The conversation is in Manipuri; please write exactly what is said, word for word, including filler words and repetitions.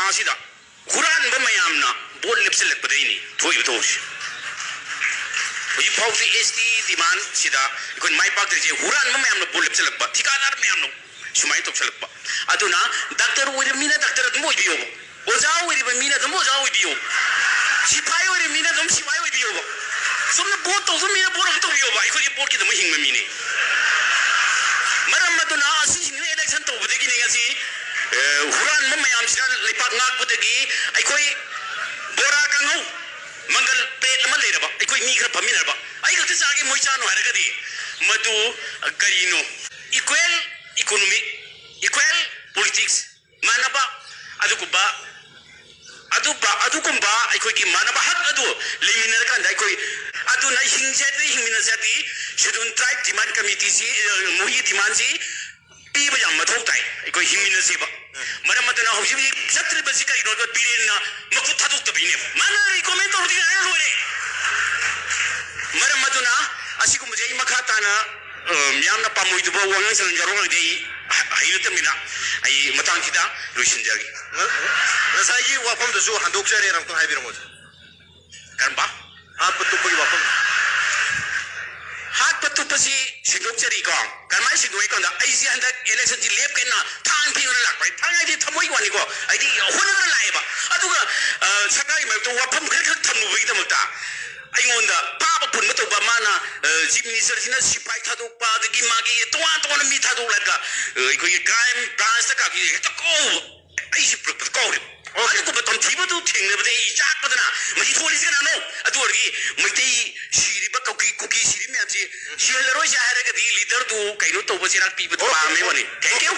ꯑꯁꯤꯗ ꯍꯨꯔꯥꯟꯕ ꯃꯌꯥꯝꯅ ꯚꯣꯠ ꯂꯦꯞꯁꯤꯜꯂꯛꯄꯗꯩꯅꯤ ꯊꯣꯛꯏꯕ ꯊꯧꯗꯣꯛꯁꯦ꯫ ꯍꯧꯖꯤꯛ ꯐꯥꯎꯗꯤ ꯑꯦꯁ ꯇꯤ ꯗꯤꯃꯥꯟꯁꯤꯗ ꯑꯩꯈꯣꯏꯅ ꯃꯥꯏ ꯄꯥꯛꯇ꯭ꯔꯤꯁꯦ ꯍꯨꯔꯥꯟꯕ ꯃꯌꯥꯝꯅ ꯚꯣꯠ ꯂꯦꯞꯁꯤꯜꯂꯛꯄ, ꯊꯤꯀꯥꯗꯥꯔ ꯃꯌꯥꯝꯅ ꯁꯨꯃꯥꯏꯅ ꯇꯧꯁꯤꯜꯂꯛꯄ꯫ ꯑꯗꯨꯅ ꯗꯥꯛꯇꯔ ꯑꯣꯏꯔꯤꯕ ꯃꯤꯅ ꯗꯥꯛꯇꯔ ꯑꯗꯨꯝ ꯑꯣꯏꯕꯤꯌꯣꯕ, ꯑꯣꯖꯥ ꯑꯣꯏꯔꯤꯕ ꯃꯤꯅ ꯑꯗꯨꯝ ꯑꯣꯖꯥ ꯑꯣꯏꯕꯤꯌꯣ, ꯁꯤꯐꯥꯏ ꯑꯣꯏꯔꯤꯕ ꯃꯤꯅ ꯑꯗꯨꯝ ꯁꯤꯐꯥꯏ ꯑꯣꯏꯕꯤꯌꯣꯕ, ꯁꯨꯝꯅ ꯚꯣꯠ ꯇꯧꯕ ꯃꯤꯅ ꯚꯣꯠ ꯑꯗꯨꯝ ꯇꯧꯕꯤꯌꯣꯕ꯫ ꯑꯩꯈꯣꯏꯒꯤ ꯚꯣꯠꯀꯤꯗꯃꯛ ꯍꯤꯡꯕ ꯃꯤꯅꯦ꯫ ꯃꯔꯝ ꯑꯗꯨꯅ ꯑꯁꯤꯁꯤꯡꯁꯤꯅ ꯏꯂꯦꯛꯁꯟ ꯇꯧꯕꯗꯒꯤꯅꯤ ꯉꯁꯤ, ꯑꯦ, ꯍꯨꯔꯥꯟꯕ ꯃꯌꯥꯝꯁꯤꯅ ꯂꯩꯄꯥꯛ ꯉꯥꯛꯄꯗꯒꯤ ꯑꯩꯈꯣꯏ ꯕꯣꯔꯥ ꯀꯥꯡꯍꯧ ꯃꯪꯒꯜ ꯄ꯭ꯂꯦꯠ ꯑꯃ ꯂꯩꯔꯕ, ꯑꯩꯈꯣꯏ ꯃꯤ ꯈꯔ ꯐꯝꯃꯤꯟꯅꯔꯕ, ꯑꯩ ꯈꯛꯇ ꯆꯥꯒꯦ ꯃꯣꯏ ꯆꯥꯅꯨ ꯍꯥꯏꯔꯒꯗꯤ ꯃꯗꯨ ꯀꯔꯤꯅꯣ? ꯏꯀ꯭ꯋꯦꯜ ꯏꯀꯣꯅꯣꯃꯤꯛ, ꯏꯀ꯭ꯋꯦꯜ ꯄꯣꯂꯤꯇꯤꯛꯁ, ꯃꯥꯟꯅꯕ ꯑꯗꯨꯒꯨꯝꯕ, ꯑꯗꯨꯒꯨꯝꯕ ꯑꯩꯈꯣꯏꯒꯤ ꯃꯥꯟꯅꯕ ꯍꯛ ꯑꯗꯨ ꯂꯩꯃꯤꯟꯅꯔꯀꯥꯟꯗ ꯑꯩꯈꯣꯏ ꯑꯗꯨꯅ ꯍꯤꯡꯖꯗꯤ ꯍꯤꯡꯃꯤꯟꯅꯖꯗꯤ ꯁꯦꯗꯨꯜ ꯇ꯭ꯔꯥꯏꯕ ꯗꯤꯃꯥꯟ ꯀꯃꯤꯇꯤꯁꯤ, ꯑ, ꯃꯣꯏꯒꯤ ꯗꯤꯃꯥꯟꯁꯤ ꯄꯤꯕ ꯌꯥꯝ ꯃꯊꯧ ꯇꯥꯏ꯫ ꯑꯩꯈꯣꯏ ꯍꯤꯡꯃꯤꯟꯅꯁꯦꯕ꯫ ꯃꯔꯝ ꯑꯗꯨꯅ ꯍꯧꯖꯤꯛ ꯍꯧꯖꯤꯛ ꯆꯠꯇ꯭ꯔꯤꯕꯁꯤ ꯀꯔꯤꯅꯣ ꯍꯥꯏꯕꯗ ꯕꯤꯔꯦꯟꯅ ꯃꯈꯨꯠ ꯊꯥꯗꯣꯛꯇꯕꯤꯅꯦꯕ꯫ ꯃꯥꯅ ꯔꯤꯀꯣꯃꯦꯟ ꯇꯧꯔꯗꯤ ꯉꯥꯏꯔ ꯂꯣꯏꯔꯦ꯫ ꯃꯔꯝ ꯑꯗꯨꯅ ꯑꯁꯤꯒꯨꯝꯕꯁꯦ ꯑꯩ ꯃꯈꯥ ꯇꯥꯅ, ꯑ, ꯌꯥꯝꯅ ꯄꯥꯝꯃꯣꯏꯗꯕ ꯋꯥꯉꯥꯡ ꯁꯉꯥꯡ ꯌꯥꯎꯔꯛꯂꯒꯗꯤ ꯑꯩ ꯍ-, ꯍꯩꯅꯗꯕꯅꯤꯅ ꯑꯩ ꯃꯇꯥꯡꯁꯤꯗ ꯂꯣꯏꯁꯤꯟꯖꯔꯒꯦ꯫ ꯉ-, ꯉꯁꯥꯏꯒꯤ ꯋꯥꯐꯝꯗꯨꯁꯨ ꯍꯟꯗꯣꯛꯆꯔꯦ, ꯑꯃꯨꯛꯇꯪ ꯍꯥꯏꯕꯤꯔꯝꯃꯣ꯫ ꯀꯔꯝꯕ? ꯍꯥꯠꯄ ꯇꯨꯞꯄꯒꯤ ꯋꯥꯐꯝ꯫ ꯍꯥꯠꯄ ꯇꯨꯞꯄꯁꯤ ꯁꯦꯡꯗꯣꯛꯆꯔꯤꯀꯣ꯫ ꯀꯔꯝꯍꯥꯏꯅ ꯁꯦꯡꯗꯣꯛꯏ ꯀꯥꯟꯗ ꯑꯩꯁꯦ ꯍꯟꯗꯛ ꯏꯂꯦꯛꯁꯟꯁꯤ ꯂꯦꯞꯀꯦꯅ ꯊꯥꯡ ꯊꯦꯡꯅ ꯂꯥꯛꯄ꯫ ꯊꯥꯡ ꯍꯥꯏꯗꯤ ꯊꯃꯣꯏꯒꯤ ꯋꯥꯅꯤꯀꯣ꯫ ꯑꯩꯗꯤ ꯍꯣꯠꯅꯗꯅ ꯂꯥꯛꯑꯦꯕ꯫ ꯑꯗꯨꯒ, ꯑ, ꯁꯔꯀꯥꯔꯒꯤ ꯃꯥꯌꯣꯛꯇ ꯋꯥꯐꯝ ꯈꯔ ꯈꯛ ꯊꯝꯂꯨꯕꯒꯤꯗꯃꯛꯇ ꯑꯩꯉꯣꯟꯗ ꯄꯥꯕ ꯄꯨꯟꯕ ꯇꯧꯕ꯫ ꯃꯥꯅ, ꯑ, ꯆꯤꯐ ꯃꯤꯅꯤꯁꯇꯔꯁꯤꯅ ꯁꯤꯐꯥꯏ ꯊꯥꯗꯣꯛꯄ, ꯑꯗꯒꯤ ꯃꯥꯒꯤ ꯇꯣꯉꯥꯟ ꯇꯣꯉꯥꯟꯕ ꯃꯤ ꯊꯥꯗꯣꯛꯂꯒ, ꯑ, ꯑꯩꯈꯣꯏꯒꯤ ꯀ꯭ꯔꯥꯏꯝ ꯕ꯭ꯔꯥꯟꯁꯇ ꯀꯥꯈꯤ ꯍꯦꯛꯇ ꯀꯧꯕ꯫ ꯑꯩꯁꯤ ꯄꯨꯔꯛꯄꯗ ꯀꯧꯔꯦ꯫ ꯑꯣꯀꯦ꯫ ꯑꯗꯨꯒꯨꯝꯕ ꯇꯝꯊꯤꯕꯗꯨ ꯊꯦꯡꯅꯕꯗ ꯑꯩ ꯆꯥꯛꯄꯗꯅ ꯃꯁꯤ ꯊꯣꯛꯂꯤꯁꯤ ꯀꯅꯥꯅꯣ? ꯑꯗꯨ ꯑꯣꯏꯔꯗꯤ ꯃꯩꯇꯩ ꯁꯤꯔꯤꯕ ꯀꯨꯀꯤ, ꯀꯨꯀꯤ ꯁꯤꯔꯤꯕ ꯃꯌꯥꯝꯁꯤ ꯁꯤꯍꯜꯂꯔꯣꯏꯁꯦ ꯍꯥꯏꯔꯒꯗꯤ ꯂꯤꯗꯔꯗꯨ ꯀꯩꯅꯣ ꯇꯧꯕ ꯆꯩꯔꯥꯛ ꯄꯤꯕꯗꯨ ꯑꯣꯀꯦ꯫ ꯄꯥꯝꯃꯦ ꯋꯥꯅꯤ꯫ Thank you꯫